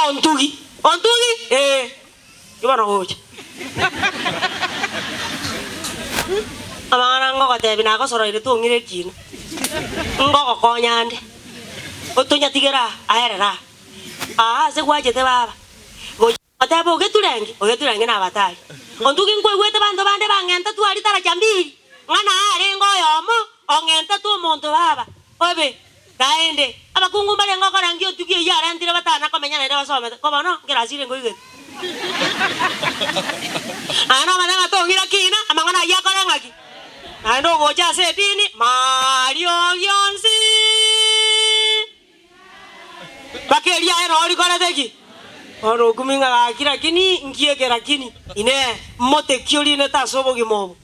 Ng'a ontugi. Ontugi? Ee. Ki bono gocha? Amang'ana ngogotebia nagosoroire tong'ire ekina. Ngogokonya ande. Otonyatigere aa, aerere aa. Aa ase gwachete baba. Gocha goteba ogeturenge, ogeturenge nabatari. Ontugi nkoigwete banto bande bang'entetwe aria taracha mbiri, ng'a naarenge oyomo ong'entetwe omonto baba. Obe, naende, abakungu mbarenge okorangia otugi eyio arentire batana komenya naende basomete, ko bono nkerasire nkoigete. Naende nomanye ng'a tong'ira kina, amang'ana ayio akore ng'aki? Naende ogocha ase edini, mariogi onsi mpaka eria aye noo rikorete ki? Bono okumia ng'a gaki lakini nki eke lakini? Inee! Mote ki orinete ase obogima obo?